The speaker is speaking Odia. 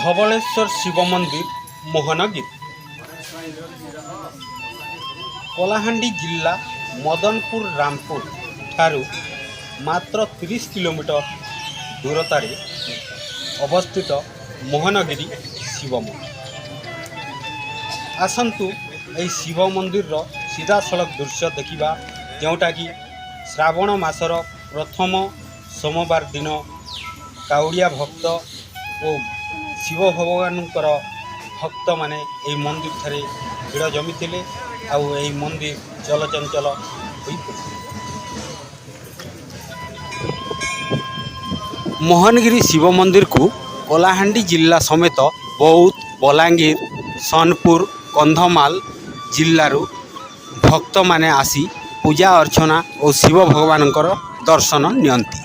ଧବଳେଶ୍ୱର ଶିବ ମନ୍ଦିର, ମୋହନଗିରି। କଳାହାଣ୍ଡି ଜିଲ୍ଲା ମଦନପୁର ରାମପୁର ଠାରୁ ମାତ୍ର 30 କିଲୋମିଟର ଦୂରତାରେ ଅବସ୍ଥିତ ମୋହନଗିରି ଶିବ ମନ୍ଦିର। ଆସନ୍ତୁ, ଏହି ଶିବ ମନ୍ଦିରର ସିଧାସଳଖ ଦୃଶ୍ୟ ଦେଖିବା, ଯେଉଁଟାକି ଶ୍ରାବଣ ମାସର ପ୍ରଥମ ସୋମବାର ଦିନ କାଉଡ଼ିଆ ଭକ୍ତ ଓ ଶିବ ଭଗବାନଙ୍କର ଭକ୍ତମାନେ ଏହି ମନ୍ଦିରଠାରେ ଭିଡ଼ ଜମିଥିଲେ ଆଉ ଏହି ମନ୍ଦିର ଚଳଚଞ୍ଚଳ ହୋଇପଡ଼ିଥିଲା। ମୋହନଗିରି ଶିବ ମନ୍ଦିରକୁ କଳାହାଣ୍ଡି ଜିଲ୍ଲା ସମେତ ବୌଦ୍ଧ, ବଲାଙ୍ଗୀର, ସୋନପୁର, କନ୍ଧମାଳ ଜିଲ୍ଲାରୁ ଭକ୍ତମାନେ ଆସି ପୂଜା ଅର୍ଚ୍ଚନା ଓ ଶିବ ଭଗବାନଙ୍କର ଦର୍ଶନ ନିଅନ୍ତି।